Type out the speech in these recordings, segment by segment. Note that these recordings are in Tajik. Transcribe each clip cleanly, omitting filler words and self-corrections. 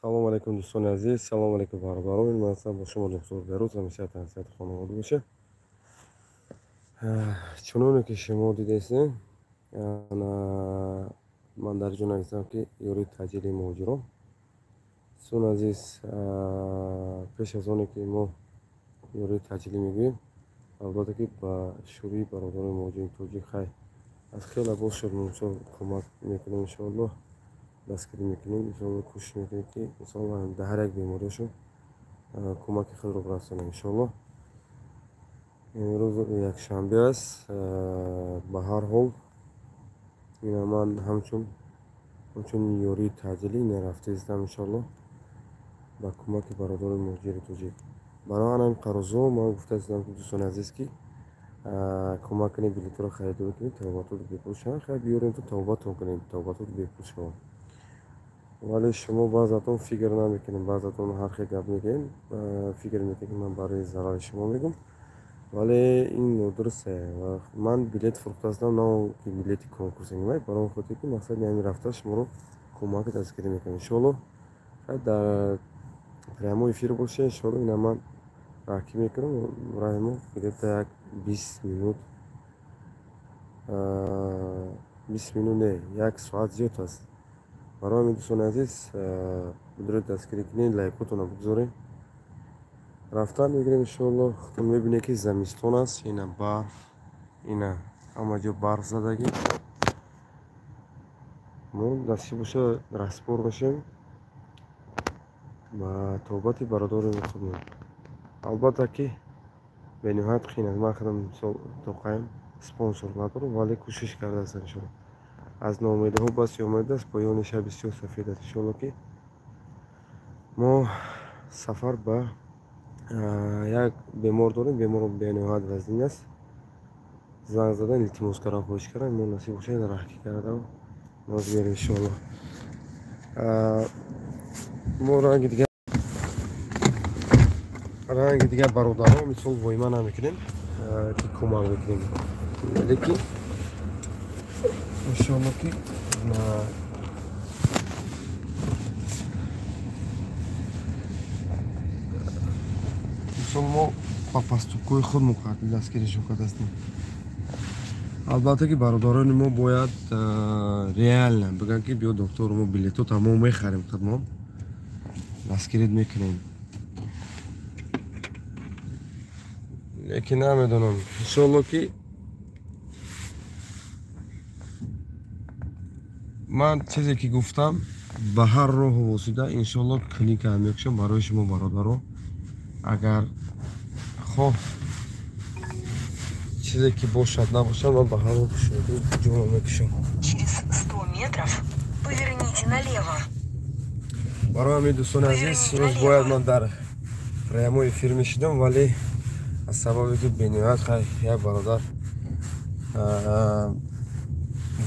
Салом алейкум, дӯстони азиз, салом алейкум, бародарон. Ман ҳастам бо шумо доктор Бероз, ҳамеша тансиҳати хонавода бошед. Чуноне ки шумо дидестед, ман дар ҷо нависам, ки ёрии таъҷили муҳоҷирон. Дӯстони азиз, пеш аз оне ки мо ёрии таъҷилӣ мегӯем, албатта ки ба шӯрии бародарони муҳоҷири тоҷик хай аз хеле боз шуд, мисол кӯмак мекунем, иншоаллоҳ дастгирӣ мекунем, иншоаллоҳ кӯшиш мекунем, ки мисол дар ҳар як бемориашон кӯмаки худро бирасонем, иншоаллоҳ. Имрӯз якшанбе аст. Ба ҳар ҳол ина ман ҳамчун ёрии таъҷилӣ ина рафта истам, иншоаллоҳ, ба кӯмаки бародарони муҳоҷири тоҷик. Барои ҳамин қарорзо ман гуфта истам, ки дӯстони азиз, ки кӯмак кунед, билетҳоро харидорӣ кунед, табобатот бепул шаванд. Хай биёрем, то табобатон кунем, табобатот бепул шаванд. Вале шумо баъзатон фикр намекунед, баъзатон ҳар хел гап мегӯед, фикр мекунед, ки ман барои зарари шумо мегӯм, вале ин нодуруст. Ман билет фурӯхтаастам, на он ки билети конкурс, барои он хотир ки мақсади ҳамин рафта шуморо кӯмаки дастгирӣ мекунем, иншоаллоҳ. Хай дар прямой эфир бошед, иншоаллоҳ. Ина ман раҳкӣ мекунам, раҳи мо где-то як 20 минут, 20 минут не, як соат зиёд аст. Барои ҳамин, дӯстони азиз, бидуред, дастгирӣ кунед, лайкотонро бигзоред, рафтан мегирем, иншоаллоҳ. Худтон мебинед, ки замистон аст, ина барф, ина ҳама ҷо барф задагӣ. Мо насиб боша, раҳсипор мешавем ба табобати бародари худмон. Албатта ки бениҳоят қиин аст. Ман худам мисол тоқаем, спонсор надорам, вале кӯшиш кардаастам, иншоаллоҳ. Аз ноумедиҳо баси омед аст, поёни шаб бисёр сафед аст, иншоаллоҳ, ки мо сафар ба як бемор дорем. Бемор бениҳоят вазнин аст. Занг задан, илтимос кардам, хоҳиш кардам. Мо насиб бошад, раҳкӣ карда ноз берем, иншоаллоҳ. Мо ранги дигар бародаро мисол воима намекунем, ки кӯмак мекунем, лекин иншоаллоҳ ки мисол мо ба пастукҳои худ дастгиришон кардастем. Албатта ки бародарони мо бояд реально бигӯянд, ки биё, доктор, мо билетота мо мехарем, худмон дастгирит мекунем. Лекин намедонам, иншоалло, ки ман чизе ки гуфтам, ба ҳар роҳу восита, иншоалло, клиника мекушам барои шумо, бародаро. Агар хоҳ чизе ки бошад, набошад, ман ба ҳар роҳ ҷоно мекушам. Через 100 метров поверните налево. Барои ҳамин, дӯстони азиз, имрӯз бояд ман дар прямой эфир мешидам, вале аз сабабе ки бениҳоят хай як бародар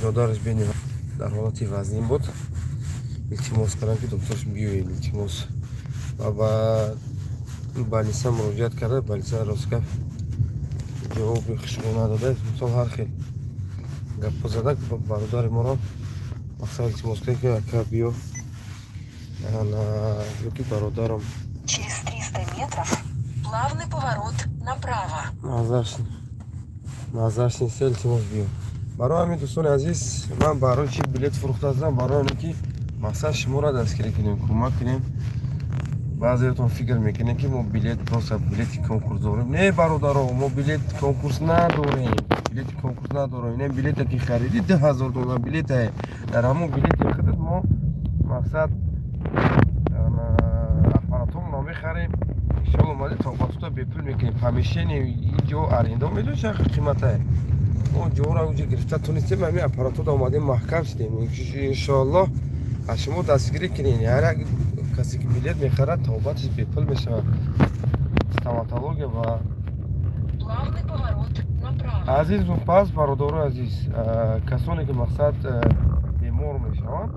бародараш бениҳоят дар ҳолати вазнин буд, илтимос кардам, ки докторш биёед, илтимос, ва ба больница муроҷиат карда, больница рост гап ҷавоби хушро надода. Мисол ҳар хел гапҳо зада, бародари моро мақсад илтимос кард, ки ака, биё, ки бародарам. Через 300 метров плавный поворот направо. Маззаш нест, илтимос, биё. Барои ҳамин, дӯстони азиз, ман барои чи билет фурӯхтаастам? Барои оне ки мақсад шуморо дастгирӣ кунем, кӯмак кунем. Баъзеятон фикр мекунем, ки мо билет, просто билети конкурс дорем. Не, бародаро, мо билет конкурс надорем, билети конкурс надорем. Ин билете ки хариди, 2000 доллар билете. Дар ҳамон билети худат мо мақсад аппаратонро мехарем, иншоалло. Омади, табобатута бепул мекунем. Помещение ин ҷо аренда медонӣ чақадр қиматае? Мо ҷоро уҷа гирифта тонистем, ҳамин аппаратода омадем, маҳкам шидем. Иншоаллоҳ, аз шумо дастгирӣ кунем. Ҳар як касе ки билет мехарад, табобаташ бепул мешавад, стоматология ва Плавный поворот направо. Азизу пас, бародарои азиз, касоне ки мақсад бемор мешаванд,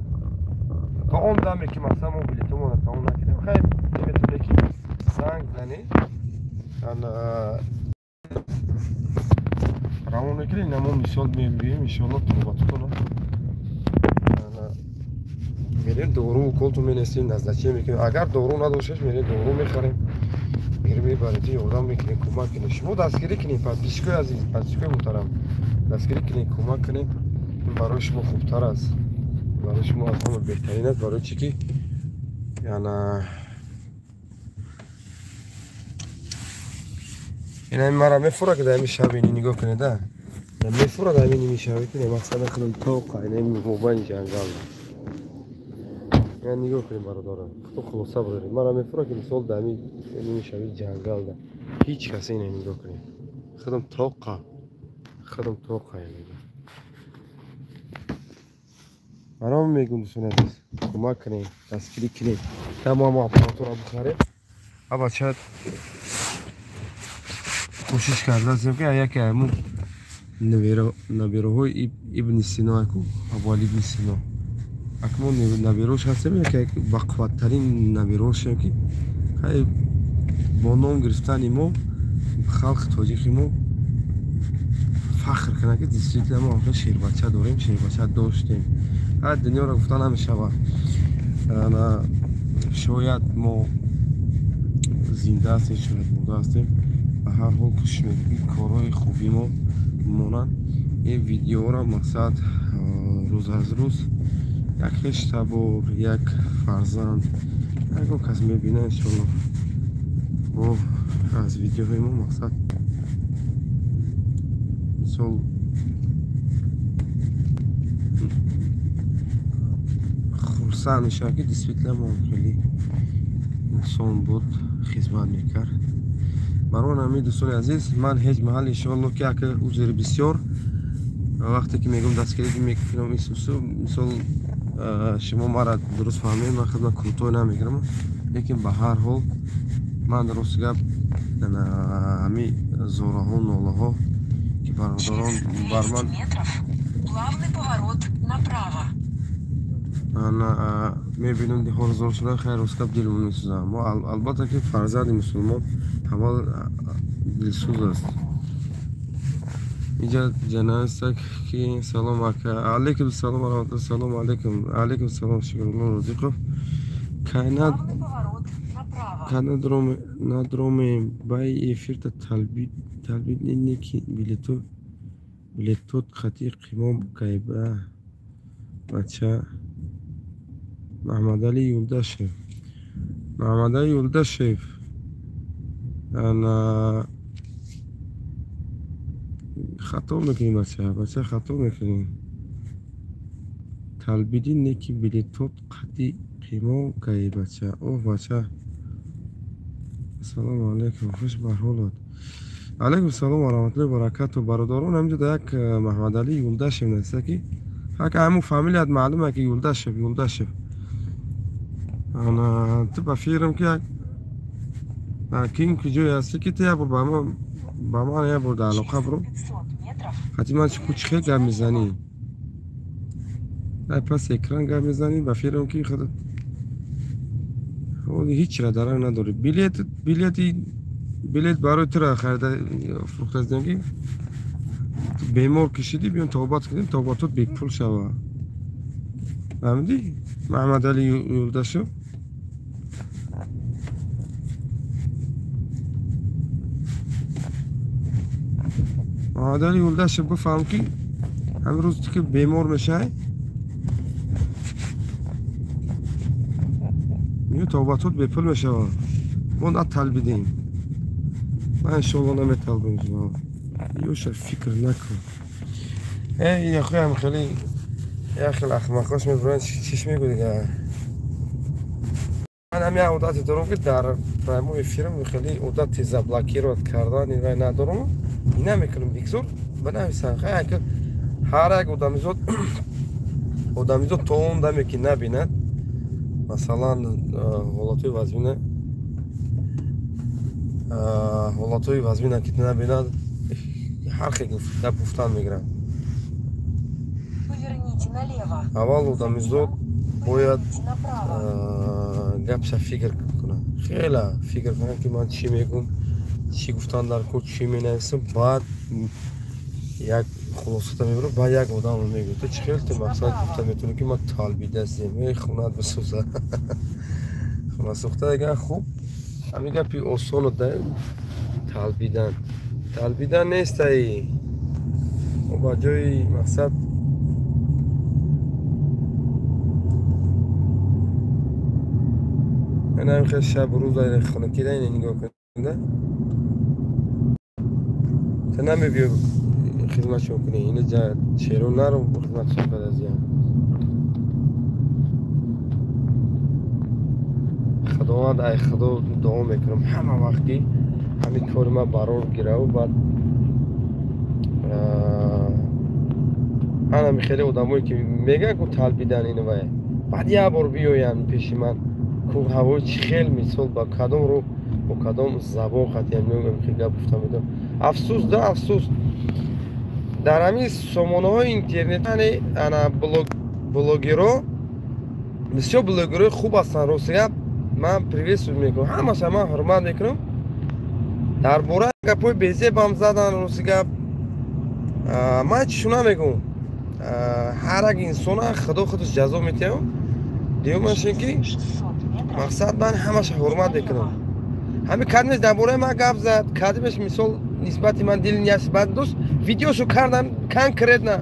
то он даме ки мақсад мо билетомонро тамом накардем, хай метавонед ки занг занед, равон мекунем. Намо мисол мебием, иншоалло, табобатутонро Мерем дору уколту менесем, назначение мекунем. Агар дору надошаш, мерем дору мехарем. Мерем мебарем, ёрдам мекунем, кӯмак кунем. Шумо дастгирӣ кунед, подписчикои азиз, подписчикои муҳтарам. Дастгирӣ кунед, кӯмак кунед. Ин барои шумо хубтар аст. Барои шумо аз ҳама беҳтарин аст, барои чӣ ки яна ина мара мефура ки дар ҳамин шаби нигоҳ кунед, а мефура дар ҳамин ними шаби ки мақсад худам тоқа ина мобайни ҷангал. Я нигоҳ кунед бародарам, худо хулоса бароред. Мара мефура ки мисол дар ҳамин ними шаби ҷангал да ҳеҷ касе ина нигоҳ кунед. Худам тоқа, худам тоқа ина. Баром мегӯм дӯстони азиз, кӯмак кунед, дастгирӣ кунед. Та мо ҳамо аппаратура бихарем. А бача кӯшиш кардаастем ки яке ҳамун набераҳои Ибни Сино аку, Абуали Ибни Сино. Аку мо наберош ҳастем, яке бақувваттарин наберошем ки хай бо ном гирифтани мо халқи тоҷики мо фахр кунад ки действительно мо ҳамчун шербача дорем, шербача доштем. Ҳар дунёро гуфта намешавад. Шояд мо зинда ҳастем, шояд мурда ҳастем. Ба ҳар ҳол кӯшиш мекунем ки корҳои хуби мо монанд. Ин видеоро мақсад рӯз аз рӯз як хештабор, як фарзанд, ягон кас мебина иншоалло. Бо аз видеоҳои мо мақсад мисол хурсанд мешавад ки действительно мо хеле инсон буд, хизмат мекард. Барои ҳамин дӯстони азиз, ман ҳеҷ маҳал иншоалло ки ака узри бисёр вақте ки мегӯм дастгирӣ мекунам исусу, мисол шумо мара дуруст фаҳмед, ман худам крутой намегирам, лекин ба ҳар ҳол ман рост гап ҳамин зораҳо, нолаҳо ки бародарон бар ман плавный поворот направо. Мебинам ҳол зор шуда, хайр рост гап дилмон месӯзад. Мо албатта ки фарзанди мусулмон ҳамал дилсӯз аст. Инҷа ҷанастак ки салом ака, алайкум салом ва раҳматуллоҳ, салом алайкум, алайкум салом Шукрулло Розиқов. Кайнат надромем бай эфирта талбид не ки билету билетот хати қимом кайба бача Маҳмадали Юлдашев, Маҳмадали Юлдашев ана хато мекунем бача, бача хато мекунем. Талбидин не ки билетот қати қимо кай бача. Оҳ бача, ассалому алайкум, хуш бар ҳолат. Алайкум салом ва раҳматуллоҳи ва баракатуҳ. Бародарон, ҳаминҷо да як Маҳмадали Юлдашев нависта ки ҳака ҳамун фамилият маълума ки Юлдашев, Юлдашев. Ана ту ба фикрам ки як кин куҷое ҳастӣ ки ту як бор ба ман як бор дар алоқа биро. Хати ман чӣ хел гап мезанӣ? Ай пас экран гап мезанӣ, ба фикрам ки худ ҳеҷ даранг надорӣ. Билет барои тура харида фурӯхта дидем ки бемор кишидӣ, биём тобат кунем, тобатот бепул шава. Фаҳмидӣ? Маҳмадали Юлдашев. Маҳмадали Юлдашев бифаҳм ки ҳамин рӯз ту ки бемор мешавӣ, миё тобатот бепул мешавад. Мо наталбидем. Ман иншоалло наметалбем. Ёша фикр накун. Яхоям хеле як хел ахмақош мебуранд, чиш мегӯ дига. Ман ҳамин одате дорам ки дар прямой эфирам хеле одати заблокировать кардан вай надорам. Ина мекунам бигзор банависам. Хай ҳар як одамизод одамизод то он даме ки набинад, масалан ҳолатҳои вазмина, ҳолатҳои вазмина ки набинад, ҳар хел гап гуфтан мегирад. Аввал одамизод бояд гапша фикр кунад, хеле фикр кунад ки ман чӣ мегӯм, чӣ гуфтан дар кор, чӣ менависам, баъд як Хулосата мебарад, баъд як одам мегӯяд, ту чӣ хел ту мақсад гуфта метавонӣ, ки ман талбидастем, эй хунат бисӯза. Хона сӯхта дигар хуб, ҳамин гапи осону да талбидан. Талбидан нестай. Ба ҷои мақсад ана хел шаб рӯз хонакида ина нигоҳ кунда. Та намебиё хизматшон кунӣ, ина шеро наро хизматшон кардазиям. Худованд ай Худо дуо мекунам ҳама вақт ки ҳамин кори ман барор гираву баъд анами хеле одамое ки мегӯянд ку талбидан ину вай, баъд як бор биёянд пеши ман ку ҳавои чӣ хел мисол ба кадом рӯ бо кадом забон қатъиям мегӯям ки гап гуфта медам. Афсӯс да афсӯс, дар ҳамин сомонаҳои интернет ана блогеро бисёр блогерои хуб ҳастанд. Рости гап ман приветствую мекунам, ҳамаша ман ҳурмат мекунам. Дар бораи гапҳои безебам задан, рости гап ман чишу намегӯм. Ҳар як инсона Худо худаш ҷазо метиҳад. Дуюмаш ин ки мақсад ман ҳамаша ҳурмат мекунам. Ҳамин кадмеш дар бораи ман гап зад, кадмеш мисол нисбати ман дили нияти бад дошт, видеошу кардан конкретно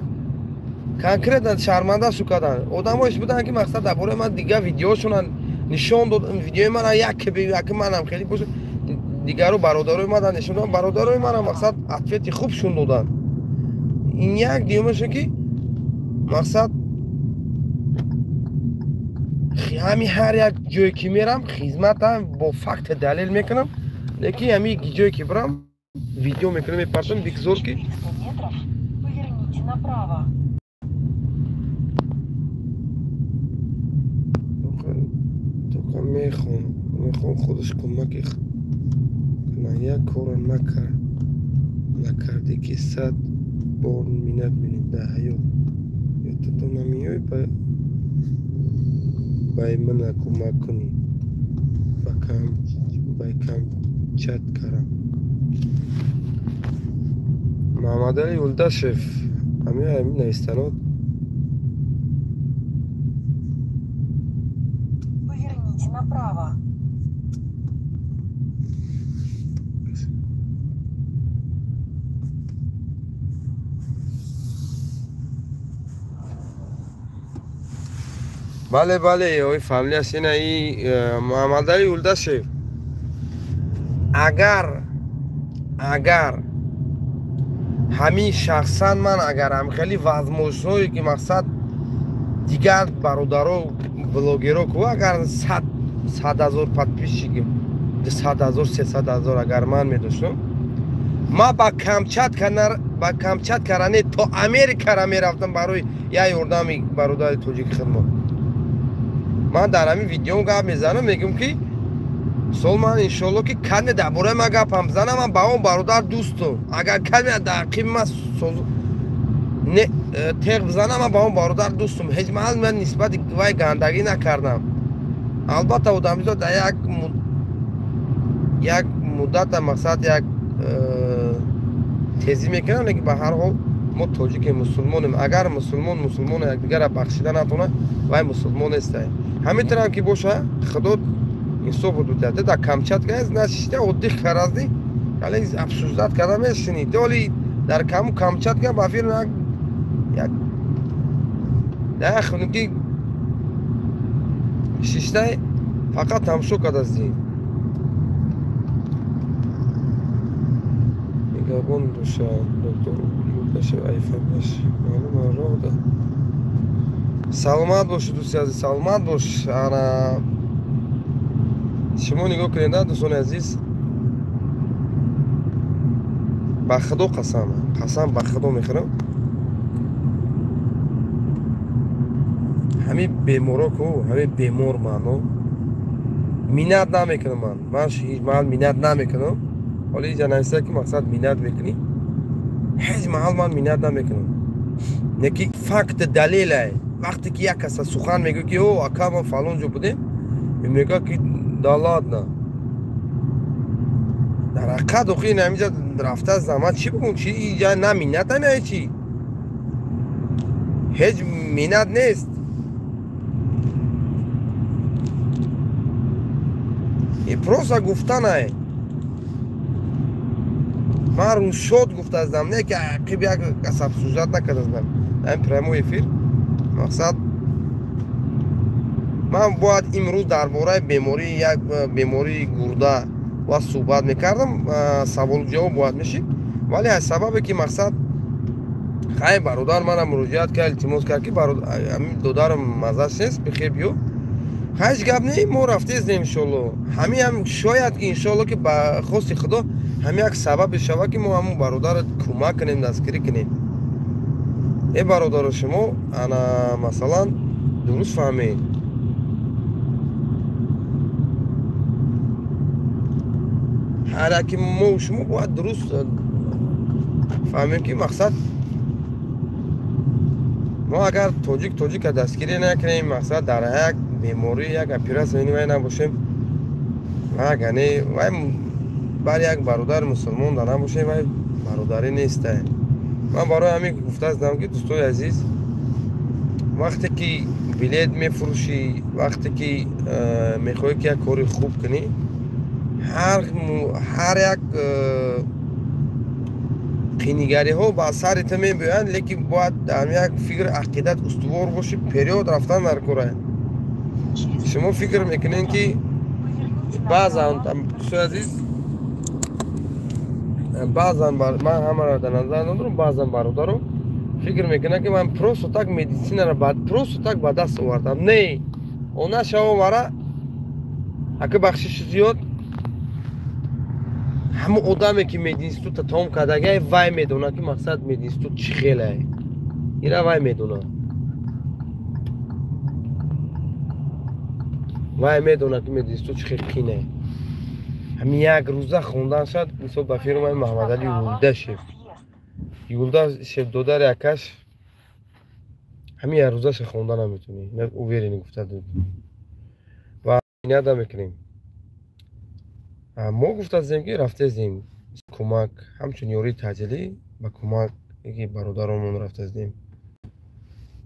шармандашу кардан. Одамоеш буданд ки мақсад дар бораи ман дигар видеошона нишон дод, видеои мана як манам хеле бошад, дигару бародарои ман нишон доданд, бародарои манам мақсад ответи хубшон доданд. Ин як. Дуюмаш ки мақсад ҳамин ҳар як ҷое ки мерам хизматам бо факт далел мекунам, лекин ҳамин ҷое ки бирам видео мекунам, мепартам, бигзор ки мехоҳам худаш кӯмаки кунад. Як корро накардӣ ки 100 бор миннат менӣ дар ҳаёт. Ё ту намеёй бай мана кӯмак кунӣ, бай камчат карам. Маҳмадали Юлдашев ҳамин навистанот. Поверните направо. Бале, бале, ой фамилияш ина и Маҳмадали Юлдашев. Агар ҳамин шахсан ман агар ҳам хеле возможностҳое ки мақсад дигар бародаро блогеро ку агар 100 000 подписчик, 200 000, 300 000 агар ман медоштам, ман ба Камчатка не то Америкара мерафтам барои як ёрдами бародари тоҷики хидмат. Ман дар ҳамин видеом гап мезанам, мегӯм ки сол ман иншоалло ки кадме дар бораи ман гапам бизанам, ман ба он бародар дӯстам. Агар кадме дар ақиби ман теғ бизанам, ман ба он бародар дӯстам. Ҳеҷ маҳал ман нисбати вай гандагӣ накардам. Албатта одамизод дар як муддата мақсад як тезӣ мекунам, лекин ба ҳар ҳол мо тоҷикем, мусулмонем. Агар мусулмон мусулмона якдигарро бахшида натавонад, вай мусулмон нестай. Ҳамин тарам ки боша, Худо инсоф додад. Дар Камчатка нашишта отдых каразди, кале обсуждать карда мешинӣ. Доли дар Камчатка ба фирм як дар хунуки шиштай фақат тамошо кардазди. Нигаҳбон боша доктор Юлдашев, ай фамилияш маълум роҳ да. Саломат бош дӯсти азиз, саломат бош. Ана шумо нигоҳ кунед дӯстони азиз, ба Худо қасам, қасам ба Худо мехӯрам, ҳамин беморо ку, ҳамин бемор маъно миннат намекунам. Ман ҳеҷ маҳал миннат намекунам. Ҳоло инҷа нависта ки мақсад миннат мекунӣ, ҳеҷ маҳал ман миннат намекунам. Не ки факт далелай. Вақте ки як каса сухан мегӯяд ки о ака ма фалон ҷо будем, мегӯяд ки да ладно. Дар ҳақиқат охи ин ҳаминҷа рафта заман чӣ бигӯм, чи инҷа на минната на чӣ. Ҳеҷ миннат нест. И просто гуфтанай. Ман рӯзшод гуфтаздам, не ки ақиб як асабсӯзат накардаздам. Дар прямой эфир мақсад ман бояд имрӯз дар бораи бемории як бемории гурда ва суҳбат мекардам, саволу ҷавоб бояд мешид, вале аз сабабе ки мақсад хай бародар мана муроҷиат кард, илтимос кард ки додарам маззаш нест, бихер биё. Ҳеҷ гап не, мо рафтездем иншолло. Ҳамин шояд ки иншолло ки ба хости Худо ҳамин як сабаб бишавад ки мо ҳамун бародарро кӯмак кунем, дастгирӣ кунем. Э бародаро, шумо ана масалан дуруст фаҳмед. Ҳар яке мо шумо бояд дуруст фаҳмем ки мақсад мо агар тоҷик тоҷика дастгирӣ накунем, мақсад дар як беморӣ як оператсия вай набошем, вагане вай бар як бародар мусулмон да набошем, вай бародарӣ неста. Ман барои ҳамин гуфтаастам ки дӯстои азиз, вақте ки билет мефурӯшӣ, вақте ки мехоҳӣ ки як кори хуб кунӣ, ҳар як қинигариҳо ба сари ту мебиёянд, лекин бояд дар як фикр ақидат устувор бошӣ, период рафтан дар кора. Шумо фикр мекунед ки баъзан дӯстои азиз, баъзан ман ҳамаро дар назар надорам, баъзан бародаро фикр мекунанд ки ман просто так медицинаро просто так ба даст овардам. Не, она шавовара ака бахшиши зиёд ҳамон одаме ки мединститута тамом кардагай, вай медонад ки мақсад мединститут чӣ хелае. Ира вай медонад. Вай медонад ки мединститут чӣ хел қинае. Ҳамин як рӯза хондан шад, мисол ба фирмаи Маҳмадали Юлдашев. Юлдашев додари акаш ҳамин як рӯзаша хонда наметонӣ. Уверен гуфта буд. Ва инада мекунем. Мо гуфтаздем ки рафтаздем кӯмак, ҳамчун ёрии таъҷилӣ ба кӯмак ки бародаронмон рафтаздем.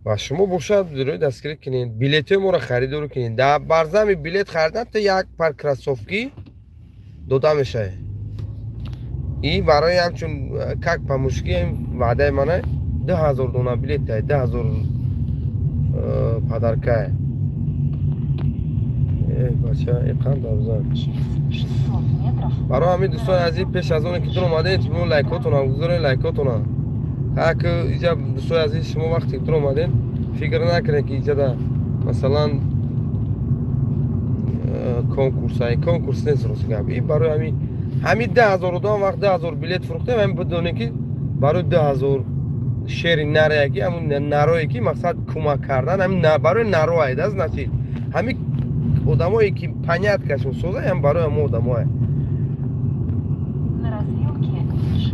Ва шумо бошад рӯи дастгирӣ кунед, билетҳои моро харидорӣ кунед. Дар барзами билет харидан то як пар кроссовки дода мешавад. И барои ҳамчун как по-мужски ваъдаи мана 2000 дона билет, 2000 подарка. Бача, қанд абзан. Барои ҳамин дӯстони азиз, пеш аз оне ки дур омадед, шумо лайкотона гузоред, лайкотона. Ҳак иҷа дӯстони азиз, шумо вақте ки дур омадед, фикр накунед ки иҷада масалан конкурс, конкурс нест, рост гап. И барои ҳамин 10000 одам вақт 10000 билет фурӯхтем, ҳамин бидонед ки барои 10000 шери нарае ки ҳамун нарое ки мақсад кӯмак кардан, ҳамин барои наро айда, значит ҳамин одамое ки поняткашон соза, ҳам барои ҳамон одамое.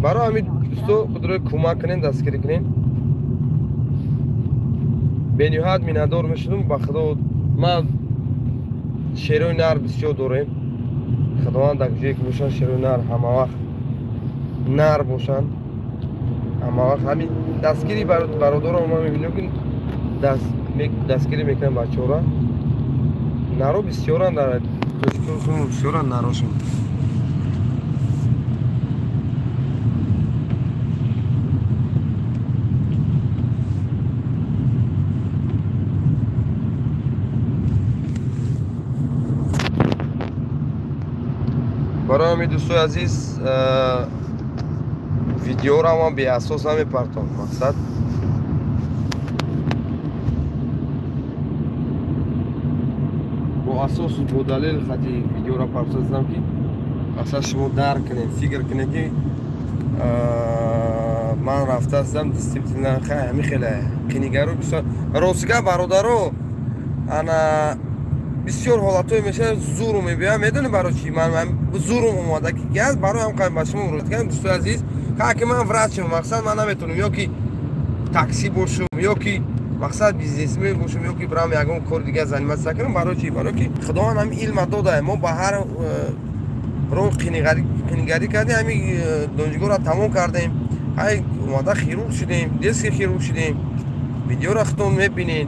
Барои ҳамин дӯсто худро кӯмак кунед, дастгирӣ кунед. Бениҳоят миннатдор мешудам ба Худо. Ман шерои нар бисёр дорем. Худованд дар ҷое ки бошанд, шерои нар ҳама вақт нар бошанд. Ҳама вақт ҳамин дастгирӣ бародаро ман мебинам ки дастгирӣ мекунанд бачаҳоро. Наро бисёранд дар Тоҷикистон, бисёранд нарошон. Барои ҳамин дӯстои азиз, видеоро ман беасос намепартом. Мақсад бо асосу бо далел хати видеоро партоздам ки мақсад шумо дарк кунед, фикр кунед ки ман рафтаастам действительно хай ҳамин хеле қинигаро бисёр. Ростига бародаро, ана бисёр ҳолатҳое мешавад, зуру мебиёям. Медонед барои чӣ ман зурум омада ки газ барои ҳам қайм ба шумо муроҷиат кардам дӯстои азиз. Ки ман врачам, мақсад ман наметавонам ё ки такси бошам, ё ки мақсад бизнесмен бошам, ё ки бирам ягон кори дигар заниматься кунам. Барои чӣ? Барои ки Худованд ҳамин илма додае. Мо ба ҳар роҳ қинигарӣ кардем, ҳамин донишгоҳро тамом кардем, ҳай омада хирург шудем, детский хирург шудем. Видеоро худтон мебинед.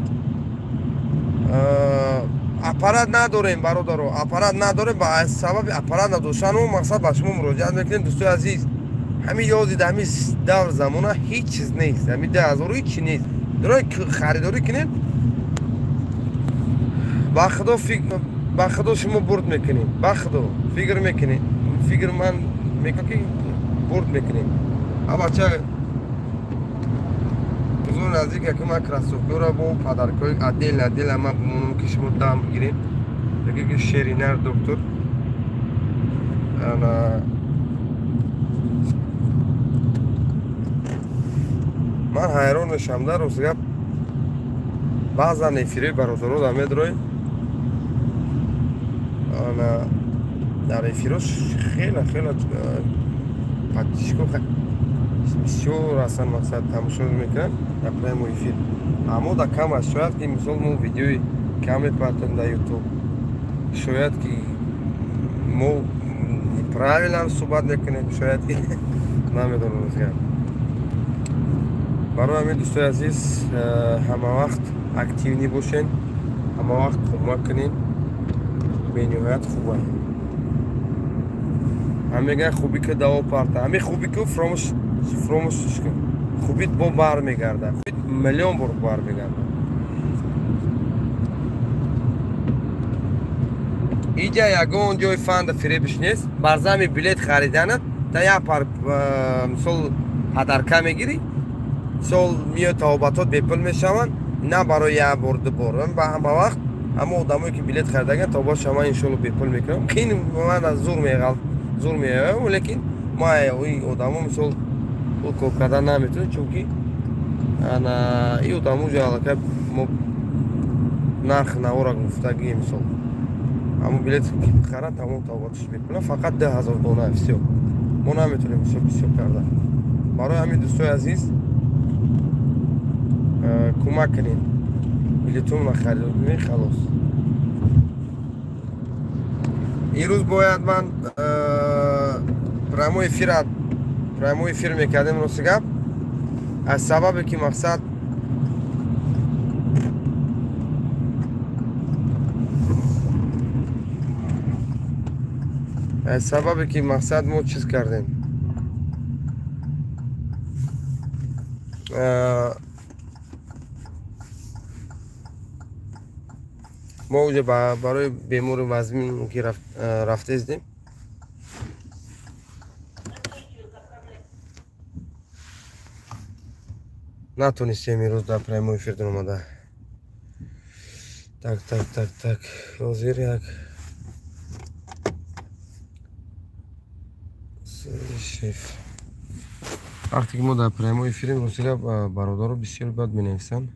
Аппарат надорем, бародаро, аппарат надорем. Ба сабаби аппарат надоштан мо мақсад ба шумо муроҷиат мекунем, дӯстои азиз. Ҳамин ёзида ҳамин давр замона ҳеҷ чиз нест, ҳамин 2000 ҳеҷ чи нест. Дурой харидорӣ кунед, ба худо фикр, ба худо шумо бурд мекунед, ба худо фикр мекунед, фикр ман мекунам ки бурд мекунед. Абача ҳузур наздик яки ман кроссовкаро бо подаркҳои отдельно отдельно ман бимонам ки шумо дам бигиред. Яке ки шеринар доктор ана ман ҳайрон мешавам дар рост гап. Баъзан эфирои бародаро да медрои, ана дар эфирош хеле хеле подписчико бисёр ҳастанд, мақсад тамошо мекунанд дар прямой эфир. Аммо да кам аст. Шояд ки мисол мо видеои кам мепартоем дар ютуб, шояд ки мо правильно суҳбат мекунем, шояд ки намедонам рост гап. Барои ҳамин дӯстои азиз, ҳама вақт активнӣ бошен, ҳама вақт кӯмак кунед, бениҳоят хуб аст. Ҳам мегӯянд хубӣ ки даво парта, ҳамин хубӣ ки фуромӯшш кун, хубит бо бармегардад, хубит миллион бор бармегардад. Иҷа ягон ҷои фанда фиребиш нест. Бар зами билет хариданат та як пар мисол подарка мегирӣ, мисол миёд тавобатот бепул мешаванд, на барои як бор ду бор, ба ҳама вақт. Аммо одамое ки билет харидаган тавобат шава иншоалло бепул мекунам. Қин ман зур меғал зур меоям, лекин ма одамо мисол пул кор кардан наметавонем, чунки ана и одамо ҷо аллакай мо нарх навора гуфтагӣ мисол. Аммо билет ки бихарад тамом тавобаташ бепула, фақат 2000 дона всё. Мо наметавонем мисол бисёр карда. Барои ҳамин дӯстои азиз, кӯмак кунед, билетонро харидор кунед, халос. Ирӯз бояд ман прямой эфир мекардем, рости гап, аз сабабе ки мақсад мо чиз кардем, мо уҷа барои бемори вазмин ки рафтездем. Натонистем имрӯз дар прямой эфир даромада. Так так так так, ҳозир як шеф. Вақте ки мо дар прямой эфирем, рости гап, бародаро бисёр бад менависанд.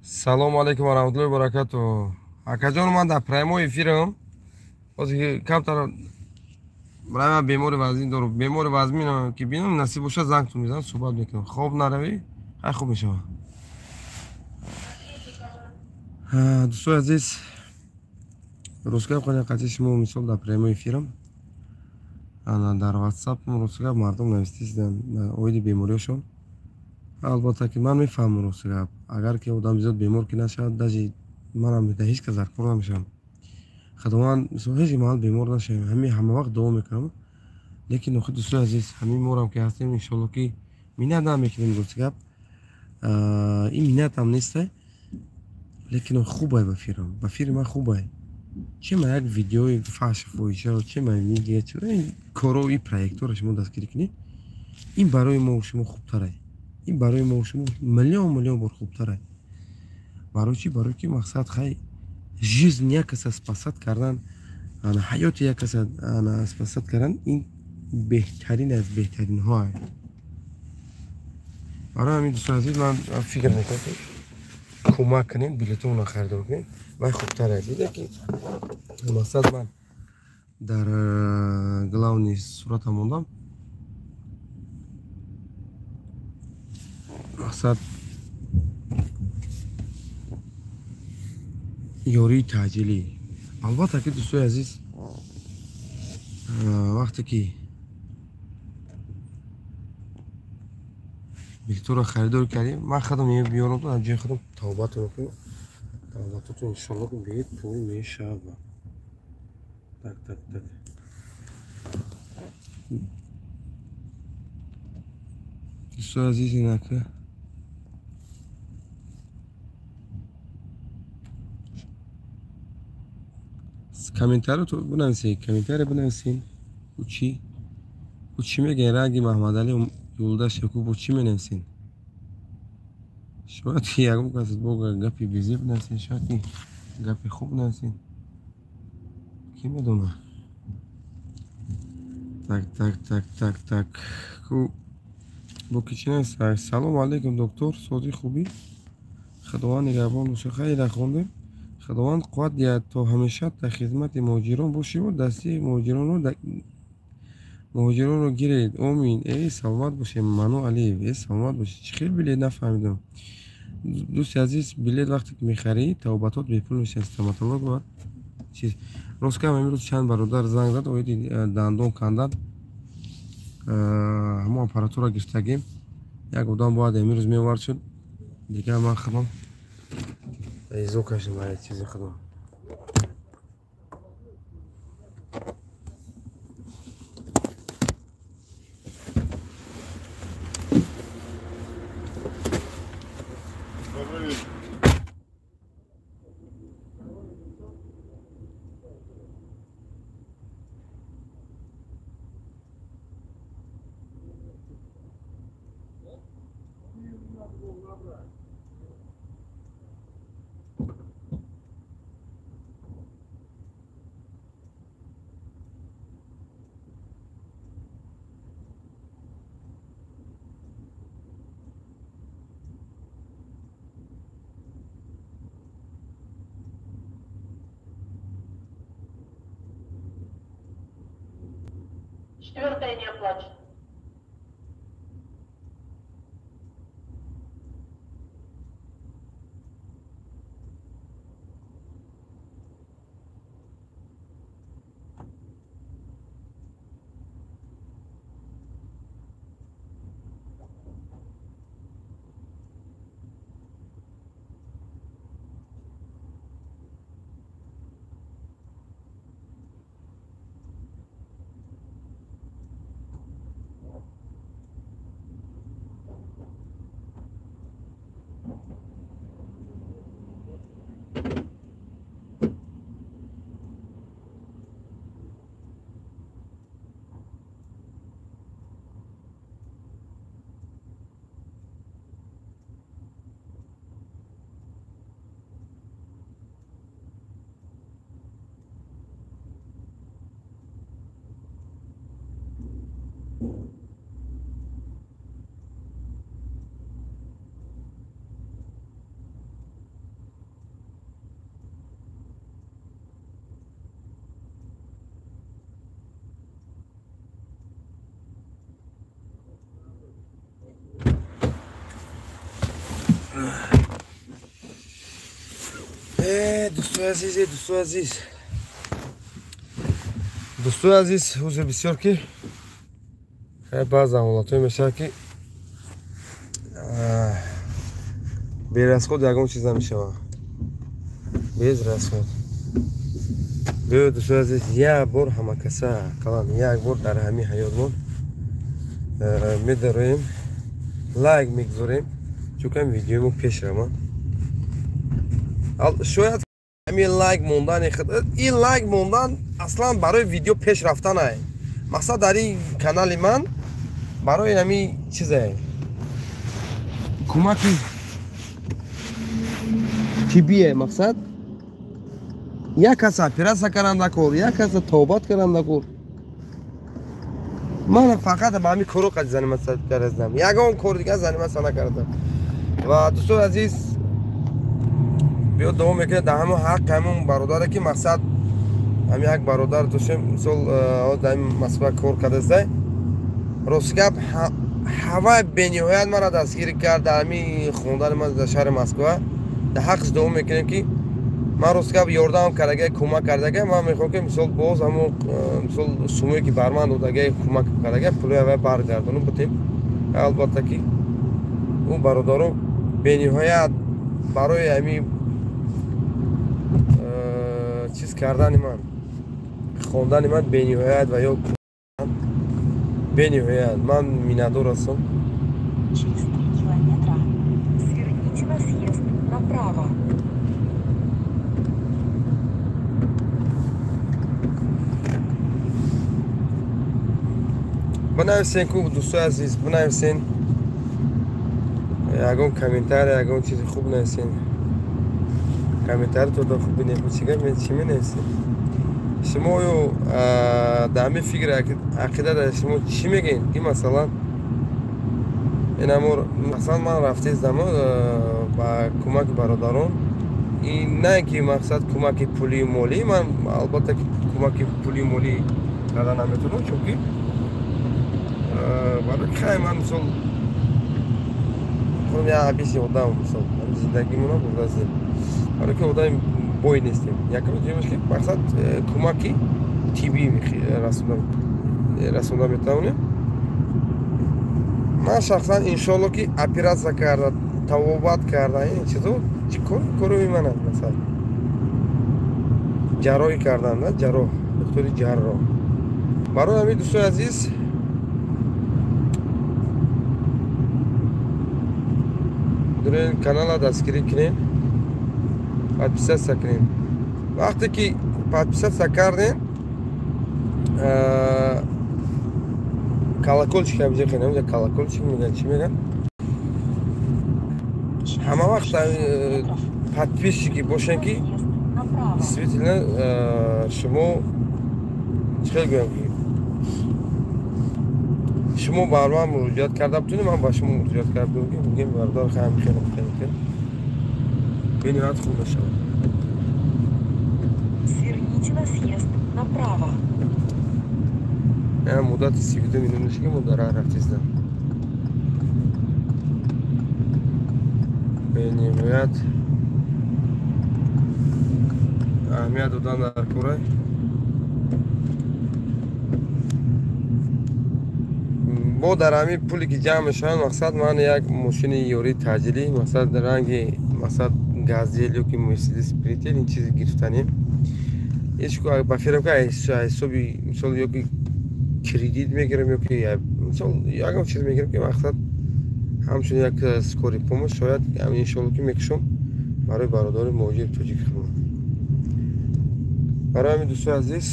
Салому алайкум ва раҳматуллоҳи ва баракатуҳ. Акаҷон, ман дар прямой эфирам. Ҳозир камтар барои бемори вазмин дорам. Бемори вазмин ки бинам, насиб бошад зангтон мезанам, суҳбат мекунам. Хоб наравӣ, хай хуб мешавад. Дӯстои азиз, рӯзгап қани қатъи шумо мисол дар прямой эфирам. Ана дар WhatsApp рӯзгап мардум навистисиданд оиди бемориашон. Албатта ки ман мефаҳмам рости гап. Агар ки одам зиёд бемор ки нашавад, даже манам ҳеҷ кас даркор намешавам. Худованд мисол ҳеҷ маҳал бемор нашавем. Ҳамин ҳама вақт дуо мекунам. Лекин охир дӯстои азиз, ҳамин морам ки ҳастем, иншоалло ки миннат намекунем рости гап. Ин миннатам нест, лекин хубай ба фирам. Ба фири ман хубай. Че ма як видеои фаҳш фоҳишаро, че ма дига чи коро и проекторро шумо дастгирӣ кунед, ин барои мо шумо хубтарай. Ин барои мо шумо миллион миллион бор хубтарай. Барои чи? Барои ки мақсад хай жизнь як каса спасат кардан, ҳаёти як каса спасат кардан, ин беҳтарин аз беҳтаринҳо. Барои ҳамин дӯстони азиз, ман фикр мекунам ки кӯмак кунем, билетонро харидор кунем, вай хубтар аст. Дида ки мақсад ман дар главни суратам мондам. Мақсад ёрии таъҷилӣ. Албатта ки дӯстои азиз, Вақте ки билетро харидор кардем, ман худам меёрам, аз ҷои худам тавбатон мекунам. Тавбатотон иншоалло бепул мешавад. Так, так, так. Дӯстои азиз, инака комментариро бинависед, комментария бинависед. Ӯ чӣ мегӯяд? Ранги Маҳмадалӣ Юлдаш Якубов чӣ менависед? Шояд ки ягон кас бо гапи безеб нависед, шояд ки гапи хуб нависед. Кӣ медонад? Так, так, так, так, так. Бо ки чӣ нависад? Салом алейкум, доктор, сози хубӣ? Худованд нигаҳбон бошад. Хайр, хондем. Худованд қувват диҳад, то ҳамеша дар хизмати муҳоҷирон бошиву дасти муҳоҷиронро гиред. Омин. Эй, саломат бошед, Ману Алиев. Эй, саломат бошед. Чӣ хел билет нафаҳмидам. Дӯсти азиз, билет вақте ки мехарӣ, тавбатот бепул мешавад. Стоматолог ва чиз. Рост гап, имрӯз чанд бародар занг зад, оиди дандон кандан. Ҳамон аппаратура гирифтагим. Як одам бояд имрӯз меовард шуд. Дигар ман худам изо кашидам ай чизи худам. Четвертое не оплачено. Дӯстои азиз, дӯстои азиз, дӯстои азиз, узр бисёр ки баъзан ҳолатҳое мешавад ки берасход ягон чиз намешавад. Без расход. Биё, дӯстои азиз, як бор ҳамакаса ақаллан як бор дар ҳамин ҳаётмон медароем, лайк мегузорем, чунки видеомо пеш равад. Шояд ҳамин лайк мондани ин лайк мондан аслан барои видео пеш рафтанае. Мақсад дар ин канали ман барои ҳамин чизе кӯмаки тиббие. Мақсад як каса оператсия каранда кор, як каса тавбат каранда кор. Ман фақат ба ҳамин коро қад заниматься кардам, ягон кор дигар заниматься накардам. Ва дӯстони азиз, биё давом мекунем дар ҳамон ҳаққи ҳамон бародаре ки мақсад ҳам як бародар доштем, мисол дар Москва кор кардастай. Рости гап, ҳавай бениҳоят маро дастгирӣ кард дар ҳамин хондани ман дар шаҳри Москва. Дар ҳаққиш давом мекунем ки Ман рост гап ёрдам кардагай, кӯмак кардагай, ман мехоҳам ки мисол боз ҳамон мисол суммое ки бар ман додагай, кӯмак кардагай, пулои аввал баргардонам бутем. Албатта ки ӯ бародаро бениҳоят барои ҳамин чиз кардани ман, хондани ман бениҳоят ва ё бениҳоят ман миннатдор ҳастам. Через 3 километра сверните на съезд направо. Бинависен ку дӯстои азиз, бинависен ягон комментария, ягон чизи хуб нависен. Комментарий то хуб бинем, чига мен чӣ менависем? Шумо оё дар ҳамин фикр ақида дар шумо чӣ мегӯед? Ки масалан инамор масалан ман рафтездам ба кӯмаки бародарон, ин на ки мақсад кӯмаки пулию молӣ, ман албатта ки кӯмаки пулию молӣ карда наметавонам, чунки барои хай ман мисол худам як абиси одам, мисол зиндагимона бурдастем, барои ки одами бой нестем. Якум дуюмаш ки мақсад кӯмаки тиббӣ расонда метавонем. Ман шахсан иншоалло ки оператсия карда, табобат карда, ин чизо чӣ кор кори манад, масалан ҷарроҳӣ кардан, на ҷарроҳ, доктори ҷарроҳ. Барои ҳамин дӯстои азиз, дурен канала дастгирӣ кунем, подписаться кунем. Вақте ки подписаться кардем, колокольчик обязательно, инҷа колокольчик мегӯянд, чӣ мегӯянд? Ҳама вақт подписчики бошанд ки действительно шумо чӣ хел гӯям ки шумо ба ман муроҷиат карда бутунед, ман ба шумо муроҷиат карда бутунем, ки мегӯем бародар хаем хеле хеле хеле бениҳоят хуб мешавад. Сверните на съезд направо. Муддати 32 минут ки мо дар роҳ рафтиздам. Бениҳоят аҳамият додан дар кора. Бо дар ҳамин пуле ки ҷамъ мешавад, мақсад ман як мошини ёрии таъҷилӣ, мақсад ранги мақсад газел ё ки Мерседес Спринтер, ин чиз гирифтанем. Ҳеҷ ба фирм ки ҳисоби мисол ё ки кредит мегирам ё ки мисол ягон чиз мегирам ки мақсад ҳамчун як скорый помощь шояд иншоалло ки мекушам барои бародари муҳоҷири тоҷик худам. Барои ҳамин дӯстои азиз,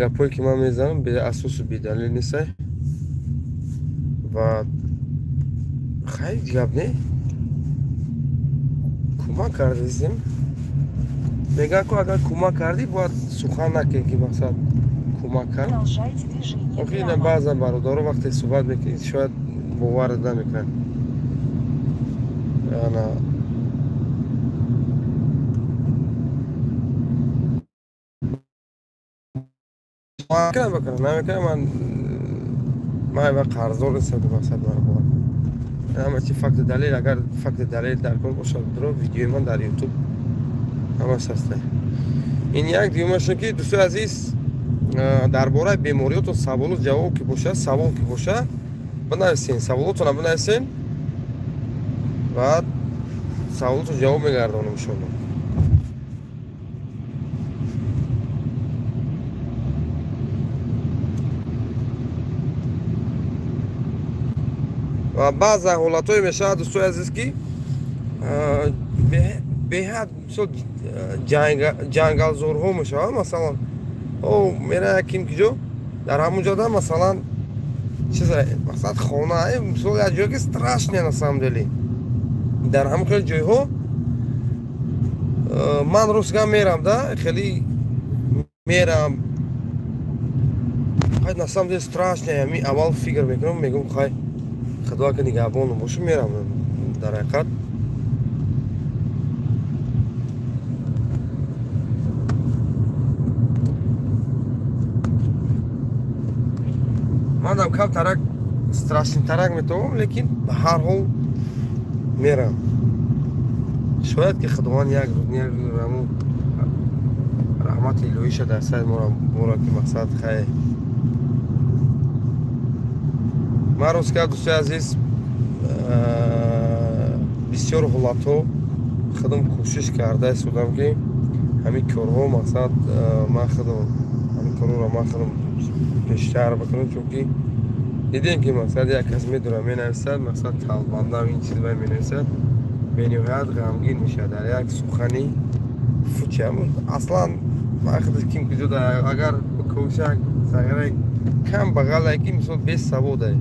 гапҳое ки ман мезанам беасосу бедалил нестай ва хай гап не, кӯмак кардастем. Мегӯянд ку агар кӯмак кардӣ бояд сухан накунӣ ки мақсад кӯмак кард. Охир ина баъзан бародаро вақте суҳбат мекунӣ шояд боварат намекунанд. Ана бакунам намекунам, ман ва қарздор нестам ки мақсад маро бовар. Ҳама чи факти далел, агар факти далел дар кор бошад, дуро видеои ман дар ютуб ҳамаш ҳаста. Ин як. Дуюмаш ки дӯстои азиз, дар бораи бемориётон саволу ҷавоб ки бошад, савол ки бошад, бинависен, саволотонро бинависен, баъд саволотон ҷавоб мегардонам иншоалло. Ва баъзан ҳолатҳое мешавад дӯстои азиз ки беҳад мисол ҷангалзорҳо мешавад, масалан о мера яким ки ҷо дар ҳамон ҷода масалан чиза мақсад хона, мисол як ҷое ки страшне на самом деле. Дар ҳамон хеле ҷойҳо ман рост гап мерам да, хеле мерам, хай на самом деле страшне, ами аввал фикр мекунам, мегӯям хай худо ки нигаҳбоном бошам, мерам дар ҳақиқат. Ман камтарак страшнитарак метавонам, лекин ба ҳар ҳол мерам. Шояд ки Худованд як рӯз ҳамун раҳмати илоҳиша дар сари моро ки мақсад хай. Ман рост гап, дӯстои азиз, бисёр ҳолатҳо худам кӯшиш карда истодам, ки ҳамин корҳо мақсад ман худам ҳамин корҳоро ман худам пештар бикунам, чунки дидем ки мақсад як кас медурад, менависад, мақсад талбандам ин чиз вай менависад, бениҳоят ғамгин мешавад дар як сухани фучи. Аслан ман худаш ким куҷо агар бикӯшак сағира кам бағалае ки мисол бесаводае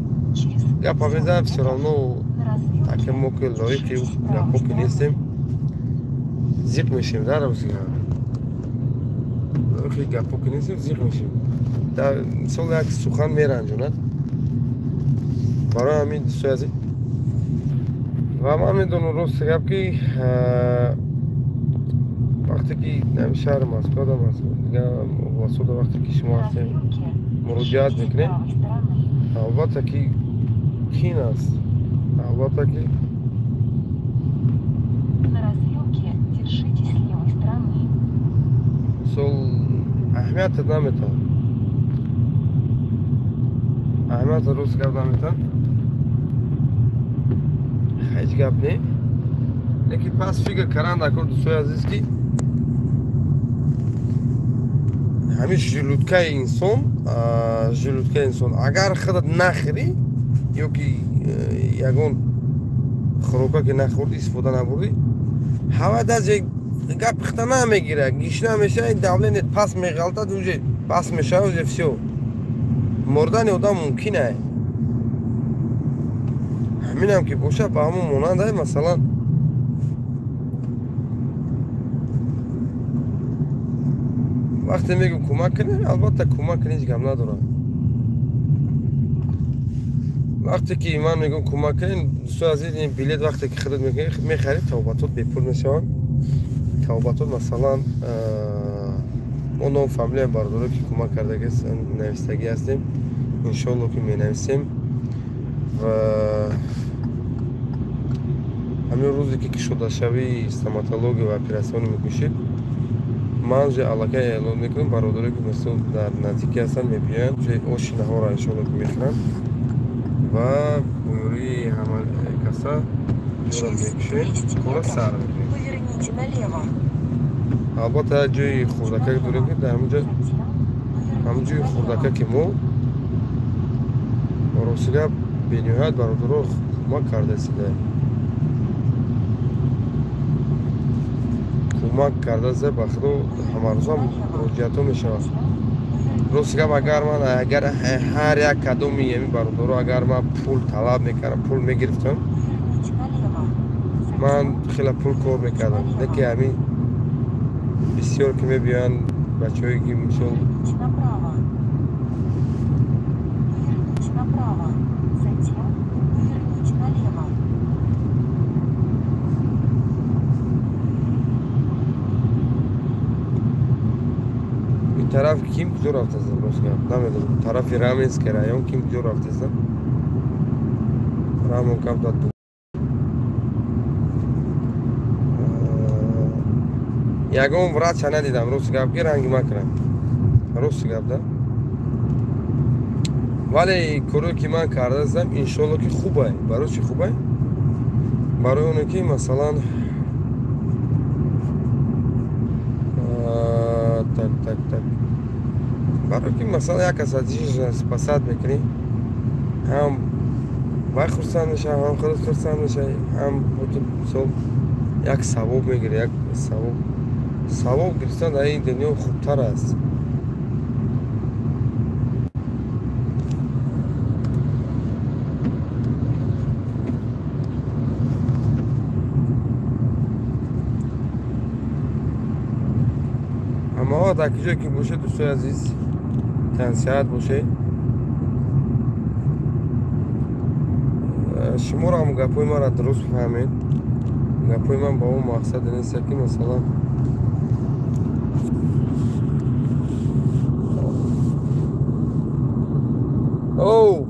гапа мезанад, всё равно таки мо ки лоиқи гапо ки нестем, зиқ мешем. Дар лоиқи гапо ки нестем, зиқ мешем. Дар мисол як сухан меранҷонад. Барои ҳамин, дӯстои азиз, ва ман медонам, рости гап, ки вақте ки шаҳри Москва, дигар областҳода вақте ки шумо ҳастем, муроҷиат мекунем, албатта ки қин аст, албатта ки мисол аҳамиятат наметавон, аҳамиятат рост гап наметавон, ҳеҷ гап не. Лекин пас фикр кардан даркор, дӯстои азиз, ки ҳамин желудкаи инсон, желудкаи инсон агар худат нахӯрӣ ё ки ягон хӯрока ки нахӯрдӣ, истифода набурдӣ, ҳава даҷе гап пихта намегирад, гишна мешавад, давленият пас меғалтад, уже пас мешавад, уже всё, мурдани одам мумкин ай. Ҳаминам ки бошад, ба ҳамон монанд ай. Масалан, вақте мегӯм кӯмак кунем, албатта кӯмак кунем, ҳеҷ гап надорад. Вақте ки ман мегӯм кӯмак кунем, дӯстои азиз, ин билет вақте ки худат мехарӣ, тавбатот бепул мешаванд. Тавбатот, масалан, мо ном фамилияи бародаро ки кӯмак кардагӣ навистагӣ ҳастем, иншоалло ки менависем. Ва ҳамин рӯзе ки кушодашавии стоматология ва оператсиони мекушид, ман уже аллакай эълон мекунам, бародарое ки мисол дар наздикӣ ҳастанд, мебиёянд, уже оши наҳорро иншоалло ки мехӯранд ва бо ёрии ҳама каса ҷора мекушем, кора сар мекунем. Албатта як ҷои хурдакак дорем, ки дар ҳаминҷо ҳамин ҷои хурдакаки мо рости гап бениҳоят бародаро кӯмак карда истодаем, кӯмак карда истода. Ба худо ҳамарӯза муроҷиатҳо мешавад. Рости гап, агар ман агар ҳар як кадоми ҳамин бародаро агар ман пул талаб мекардам, пул мегирифтам, ман хеле пул кор мекардам. Лекин ҳамин бисёр ки мебиёянд бачаҳое ки мисол тараф ким куҷо рафтаст, рост гап намедонам, тарафи Раменский район ким куҷо рафтаст, рамон камтар ягон врача надидам, рости гап, ки ранги макунам, рости гап да. Вале коре ки ман кардастам, иншоалло ки хубай. Барои чӣ хубай? Барои оне ки масалан так так так, барои ки масалан як кас аз спасат мекунӣ, ҳам вай хурсанд мешавад, ҳам худат хурсанд мешавӣ, ҳам мисол як савоб мегирӣ, як савоб. Савоб гирифтан дар ин дунё хубтар аст. Аммо дар ки ҷое ки бошед, дӯстои азиз, тансиҳат бошед. Шуморо ҳам гапҳои маро дуруст фаҳмед. Гапҳои ман ба он мақсаде нест, ки масалан оу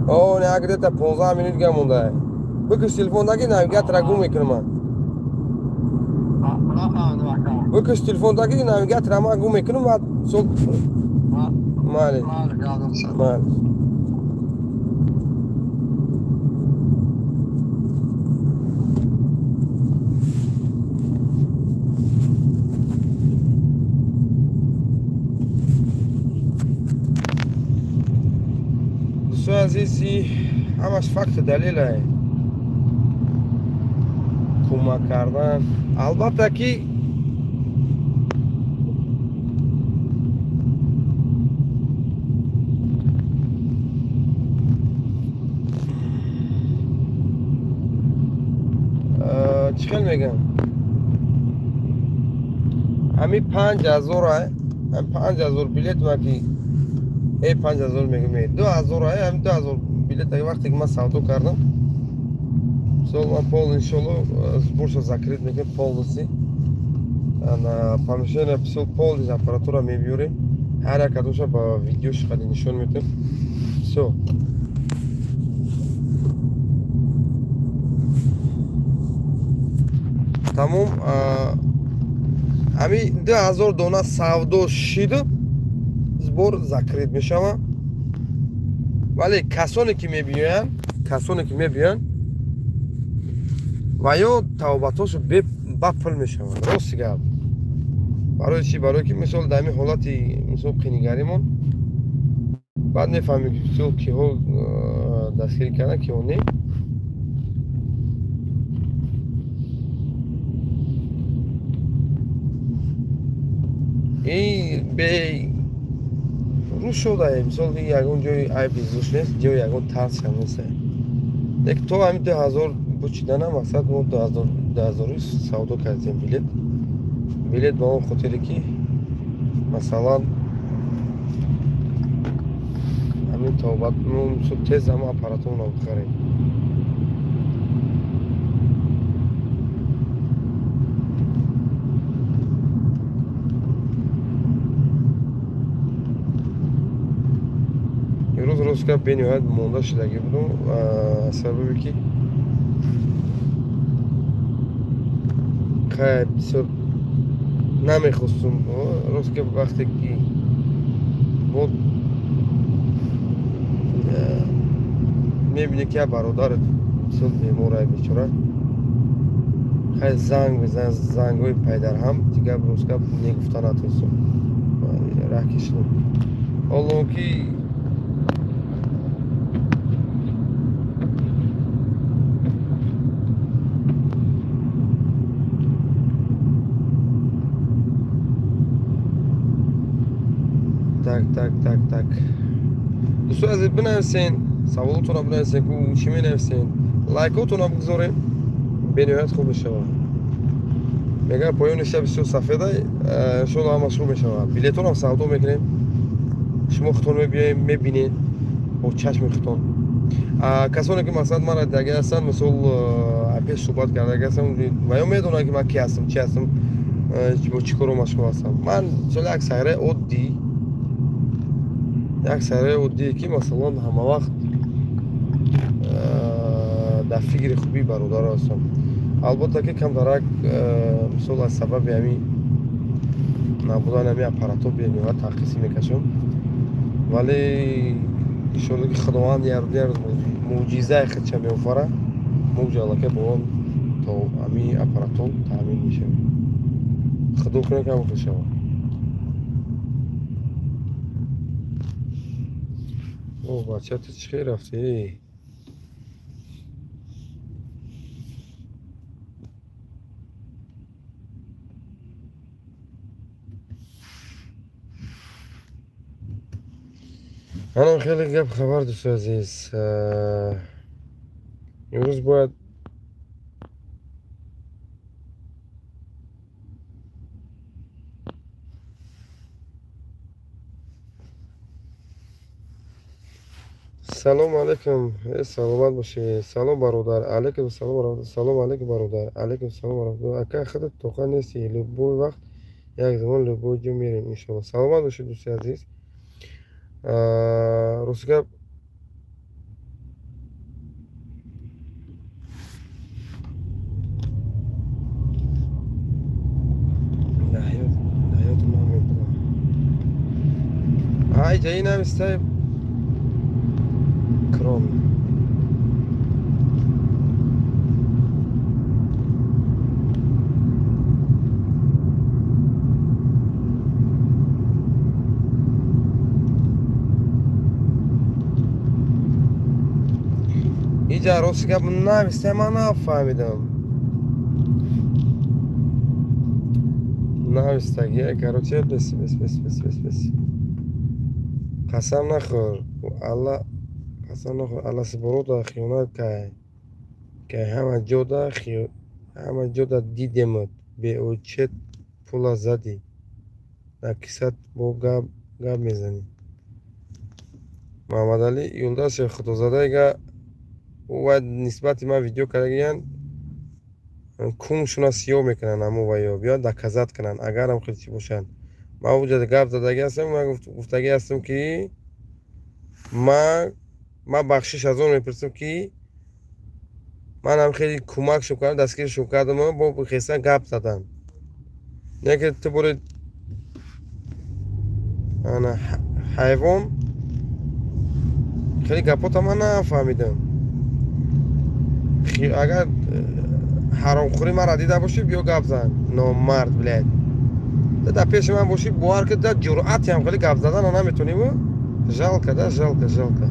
о, не, где-то 15 минут га монда. Бикаш телефон даги навигатора гум мекунам ман. Бикаш телефон даги навигатора ман гум мекунам баъд сол майли. Майли. Дӯстони азизи, ҳамаш факту далелае. Кӯмак кардан албатта ки чӣ хел мегӯям, ҳами 5000, 5000 билет ма ки 5000 мегӯм, 2000, ҳами 2000 билет вақте ки ман савдо кардам, мисол ман пол иншолло сборша закрыт мекунем полностью, помещение мисол полностью аппаратура мебиёрем, ҳар як кадомша ба видеош қади нишон медиҳем. Всё. Тамом. Ҳами 2000 дона савдо шид, сбор закрыт мешавад. Вале касоне ки мебиёянд, ва ё тавбатошо ба пул мешаванд. Рости гап. Барои чӣ? Барое ки мисол дар ҳамин ҳолати мисол қинигаримон баъд мефаҳмем ки мисол киҳо дастгирӣ кардан, киҳо не. Ин бе рӯ шудае, мисол ягон ҷои айби зуш нест, ҷои ягон тарс ҳам нест. Лек то ҳамин 2000 бучидана мақсад мо 2000 савдо кардем билет. Билет ба он хотире ки масалан ҳамин тавбат мо тез ҳама аппаратонро бихарем. Имрӯз ростка бениҳоят монда шудагӣ будум, сабабе ки хай бисёр намехостум. Ростка вақте ки бо мебинӣ ки як бародарат бисёр беморае бечора, хай занг мезанад, зангҳои пайдарҳам, дигар ростка негуфта натонистум, раҳ кишидам. Ҳоло ки так. Дӯстони азиз, бинависен, саволотонро бинависен, чӣ менависен, лайкотонро бигзорем, бениҳоят хуб мешавад. Мегӯяд поёни шаб бисёр сафеда, иншоалло ҳамаш хуб мешавад. Билетонам савдо мекунем, шумо худтон мебиёед, мебинед бо чашми худтон. Касоне ки мақсад мара дидаги ҳастанд, мисол пеш суҳбат кардаги ҳастанд ва ё медонанд ки ман ки ҳастам, чӣ ҳастам, бо чӣ коро машғул ҳастам. Ман мисол як сайраи оддӣ, як сайраи оддие ки масалан ҳама вақт дар фикри хубии бародаро ҳастам. Албатта ки камтарак мисол аз сабаби ҳамин набудани ҳамин аппаратҳо бениҳоят танқисӣ мекашам, вале иншоалло ки Худованд як рӯз мӯъҷизаи худша меофарад, мо аллакай бо он то ҳамин аппаратҳо таъмин мешавем. Худо кунад ки ҳамон хел шавад. О, бача, ту чӣ хел рафтӣ? Анам хеле гап хабар, дӯстои азиз. Имрӯз бояд Салом алейкум. Саломат бошед. Салом бародар. Алейкум салом. Салом алейкум бародар. Алейкум салом. Ака худат тоқа нести. Любой вақт, як замон, любой ҷо мерем иншоалло. Саломат бошед дӯсти азиз. Ростгап Ай ҷаи навистай крон. Иҷа рости гап навистай, ман нафаҳмидам. Навистагия, короче, бес бес бес бес бес бес. Қасам нахӯр, Алла қасам нахӯр, Алла сиборода хиёнат кай. Кай ҳама ҷода ҳама ҷода дидемат, беочет пула задӣ. Дар кисат бо гап гап мезанӣ. Муҳаммадалӣ Юлдашев худозадаига вай нисбати ман видео кардагиян, кумшуна сиёҳ мекунанд, ҳамо вайё биёд доказат кунанд, агарам хел чӣ бошанд. Ман уҷа гап задаги ҳастам, ман гуфтагӣ ҳастам, ки ман бахшиш аз он мепурсам, ки манам хеле кӯмакшон кардам, дастгиршон кардам, бо хесан гап задан. Не ки ту бори ана ҳайвон, хеле гапота ман нафаҳмидам. Агар ҳаромхӯрӣ маро дида бошӣ, биё гап зан, номард, блядь. Ту дар пеши ман бошӣ, бовар ки дар ҷуръате ҳам хеле гап задана наметонӣ. Жалко, да, жалко, жалко.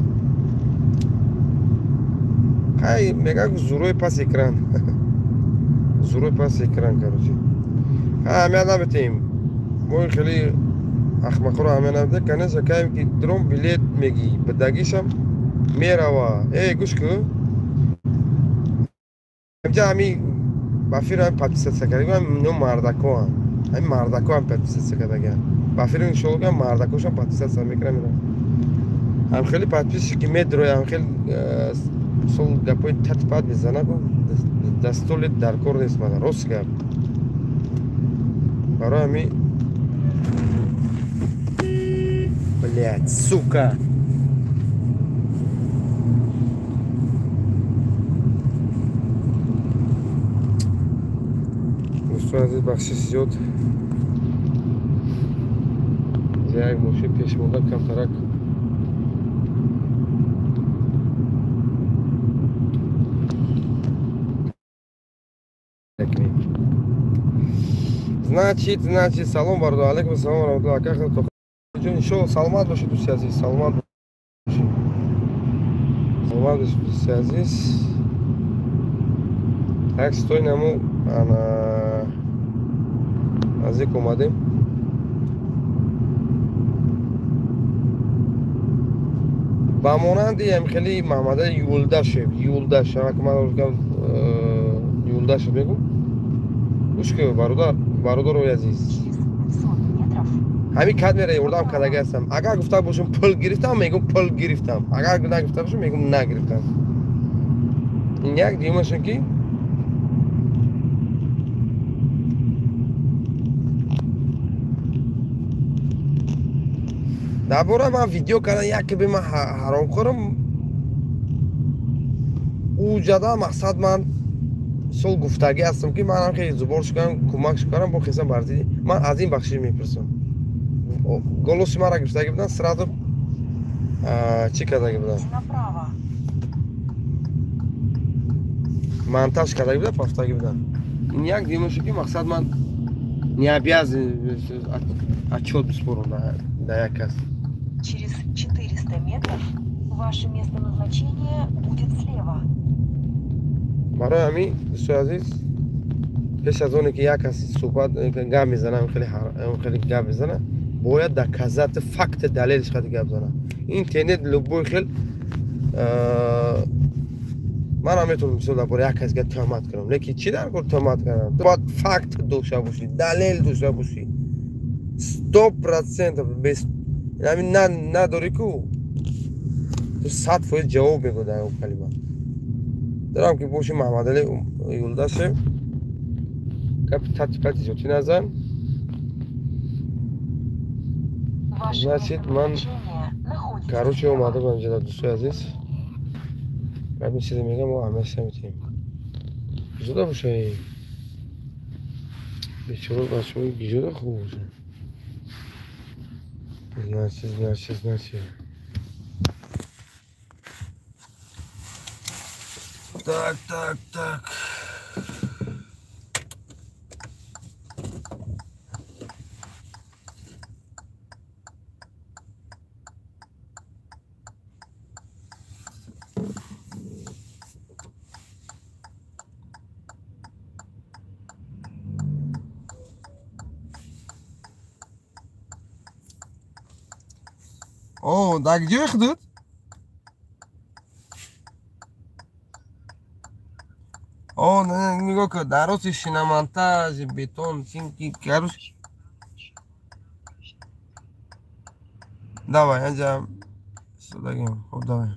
Хай мега зурои пас экран. Зурои пас экран, короче. Хай аҳамият наметиҳем. Мо хеле ахмақро аҳамият наметиҳем. Конечно, каем ки дром билет мегӣ, бидагишам мерава. Эй, гӯш кун. Инҷа ҳами ба фирм подписаться кардагиам, ино мардакоам. Ҳами мардакоам подписаться кардагиам. Ба фирм иншоалло мардакошам подписаться мекунам. Ҳам хеле подписчики медроя, ҳам хеле сол гапои татпат мезана, дастоли дар кор нест мана, рост гап. Барои ҳами блядь, сука. Дӯстони азиз, бахшиш зиёд. Як мошин пеш монда камтарак. Значит, значит, салом бародар, алейкум салом ва раҳматуллоҳ. Ака ҷон, иншоалло саломат бошед, дӯсти азиз, саломат бошед. Саломат бошед, дӯсти азиз. Так, стой наму ана наздик омадем. Ба монанди ҳамхели Маҳмадали Юлдашев, Юлдашев, ак ман гуфтам Юлдашев мегӯм. Гӯш кун, бародар, бародарои азиз. Ҳамин камера ёрдам кардаги ҳастам. Агар гуфта бошам пул гирифтам, мегӯм пул гирифтам. Агар нагуфта бошам, мегӯм нагирифтам. Ин як дуюмашон ки дар бораи ман видео кардан, яке би ман ҳаромхӯрам, ӯ ҷада мақсад ман сол гуфтагӣ ҳастам, ки манам хеле зуборш кардам, кӯмакш кардам, бо хесам барзидӣ. Ман аз ин бахшиш мепурсам. Голоси маро гирифтагӣ будан, сразу чӣ кардагӣ будан? Монтаж кардагӣ будан, пафтагӣ будан. Ин як димоше ки мақсад ман не обязан отчет бисупорам да як кас. Через 400 метров ваше место назначения будет слева. Барои ҳамин, дӯстои азиз, пеш аз оне ки як кас суҳбат гап мезана, хеле хеле гап мезана, бояд доказати факти далелиш қади гап зана. Интернет любой хел манам метавонам мисол дар бораи як кас га туҳмат кунам, лекин чӣ дар кор туҳмат кардам? Ту бояд факт дошта бошӣ, далел дошта бошӣ, 100% без ҳамин надорӣ ку ту 100% ҷавоб мегӯ дар он калима. Дарам ки боши Маҳмадалӣ Юлдашев, гапи тати-пати зиёдтӣ назан. Значит, ман короче омада будам ҷада, дӯстои азиз. Ҳамин чизе мегам, мо аҳамиятш наметиҳем. Гиҷода бошаи бечора бачаҳои гиҷода хуб бошад. Значит, значит, значит. Так, так, так. О, да где их тут? О, нигоҳ кун, дар рости шиномонтаж, бетон, цинки, короче. Давай, анҷа истодагим. Хоб, давай.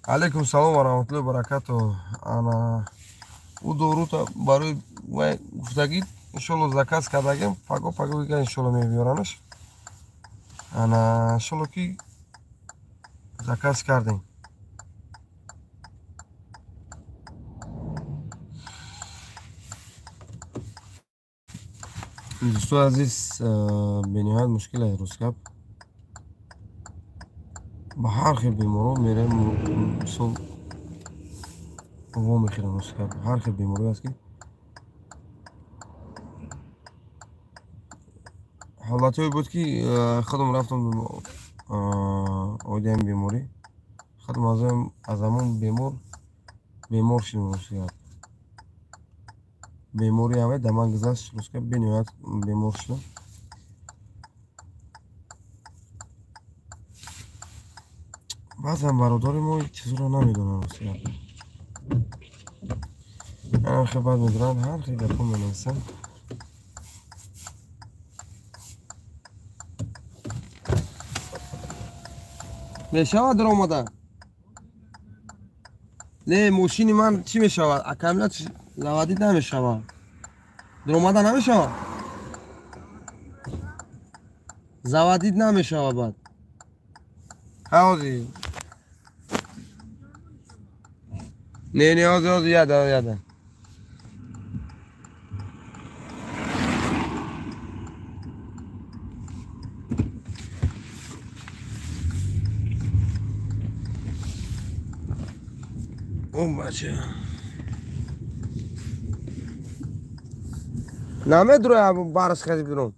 Алейкум салом ва раҳматуллоҳи ва баракатуҳ. Ана ӯ дорута барои вай гуфтагӣ иншолло заказ кардагим, паго паго дига иншолло мебиёранаш. Ана иншолло ки заказ кардем. Дӯстои азиз, бениҳоят мушкил аст рӯзгап. Ба ҳар хел беморо мерем, мисол во мехӯрем рӯзгап. Ҳар хел беморӣ аст ки ҳолатҳое буд ки худам рафтам оиди ҳамин беморӣ, худам аз ҳамон бемор шудем рӯзгап. Беморӣ ҳавай дар ман гузашт рӯзгап, бениҳоят бемор шудам. Баъзан бародари мо чизро намедонанд рӯзгап. Ҳар хел баъд медонанд, ҳар хел гапҳо менависанд. Мешавад даромада? Не, мошини ман чӣ мешавад? Аккумулятор заводид намешавад. Даромада намешавад? Заводид намешавад баъд. Ҳа, ҳозир. Не, не, ҳозир, ҳозир, яда, яда. О, бача. Намедроя барс хади бирон.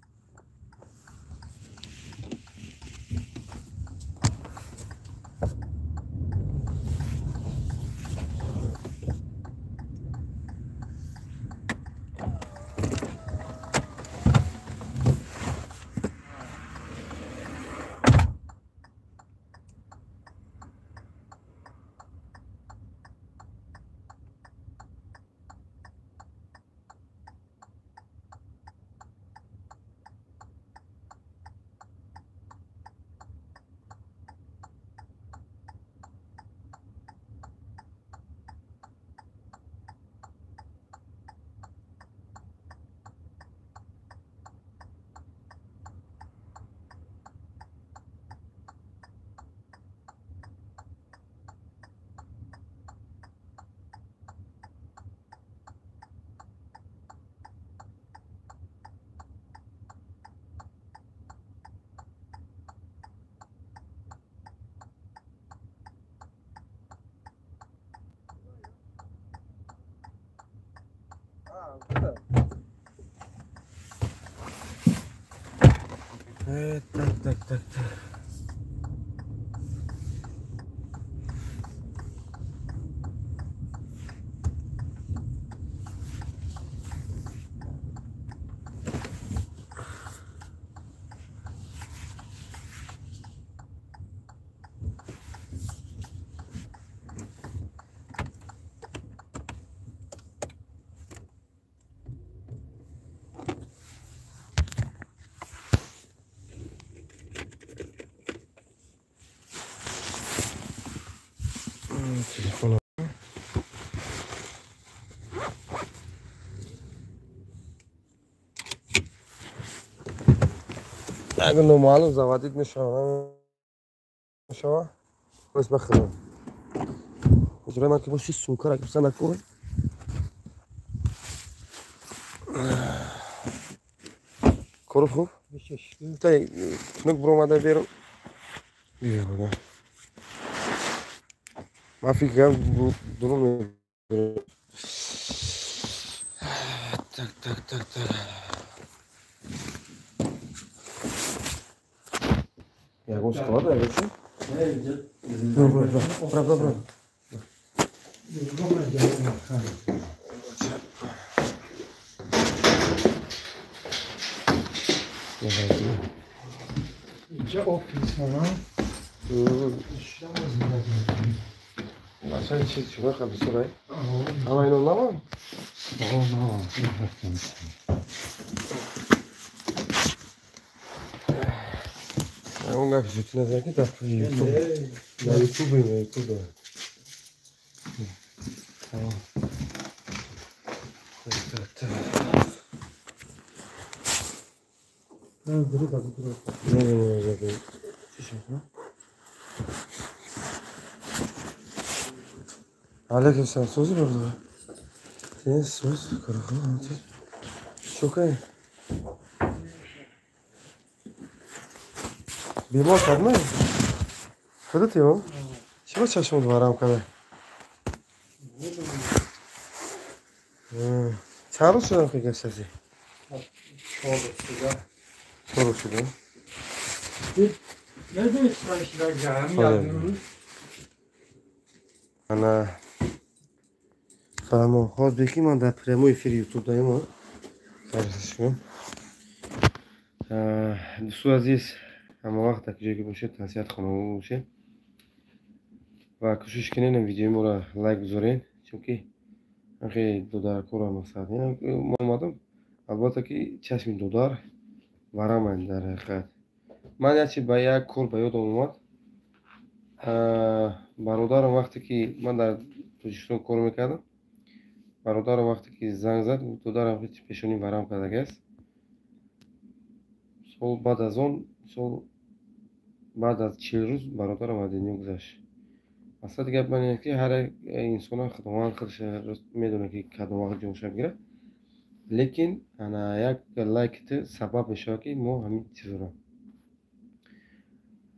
Так, так, так, так. Телефон. Агар номаълум заводить мешава, мешава. Бис бахидам. Иҷрои ман ки боши сумкара гирифта накун. Кору хуб? Тай кнук буромада берун. Биё. Ман фикр кардам дурун. Так, так, так, так. Ягон склада, ягон чи? Бро, бро, бро, бро, бро. Инҷа офис ана. Масалан чиз чӣ вақт бисёр ай? Ама ино навам? Навам. Он гапи зудти назар ки дар Ютуб. Дар Ютуб, дар Ютуб. Тамом. Так, так. Не, не, не, не. Чӣ шуд? Алейкум салом. Сӯзи бародар. Сен сӯз корхона. Чӯкай. Бемор кард не? Худат ё? Чӣ ба чашмот варам карда? Чанд рӯз шудам ки гаштаси? 4 рӯз шуда. 4 рӯз шуда? Ана фаҳмо хоз беки ман дар прямой эфири Ютуб даем. Саршум. Дӯстои азиз, ҳама вақт дар ҷое ки бошед, насиҳат хонавода бошед ва кӯшиш кунед видеои моро лайк гузоред, чунки анхе додаракоро мақсад. Мо омадам, албатта ки чашми додар вараманд дар ҳақиқат. Ман як чи ба як кор ба ёдам омад. Бародарам вақте ки ман дар Тоҷикистон кор мекардам, бародарам вақте ки занг зад, додарам ҳеҷ пешонӣ варам кардагиаст. Сол баъд аз он, сол баъд аз 40 рӯз бародарам аз дунё гузашт. Мақсади гап ман ин ки ҳар як инсона Худованд худаш медонад ки кадом вақт ҷонша бигирад, лекин ана як лайки ту сабаб мешавад ки мо ҳамин чизро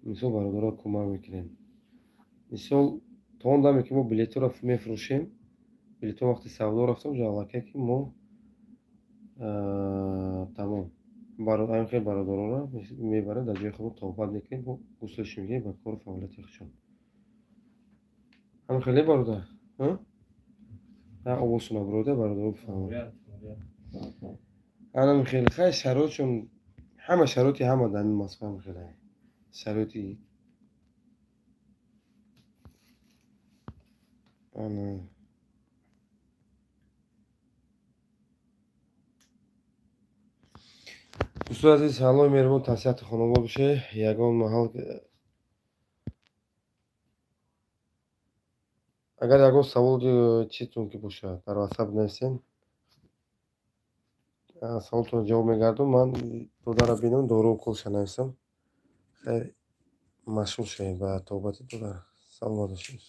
мисол бародаро кӯмак мекунем. Мисол то он даме ки мо билетҳоро мефурӯшем, билетҳо вақти савдо рафтам, аллакай ки мо тамом ҳамин хел бародаронро мебарем дар ҷои худмон тоҳбат мекунем, бо гуслашон мегирем ба кору фаъолияти худшон. Ҳамин хеле бародар, овозшон аброда бародаро бифаҳманд. Анам хеле хай шароитшон, ҳама шароити ҳама дар ин Москва ҳам хеле шароити ана дӯстои азиз, Аллоҳи меҳрубон тасиҳати хонавода боше. Ягон маҳал агар ягон савол чизтон ки бошад, дар WhatsApp нависен, саволтонро ҷавоб мегардам. Ман додарро бинам, дору уколша нависам. Хайр, машғул шавед ба тобати додар. Саломат бошед.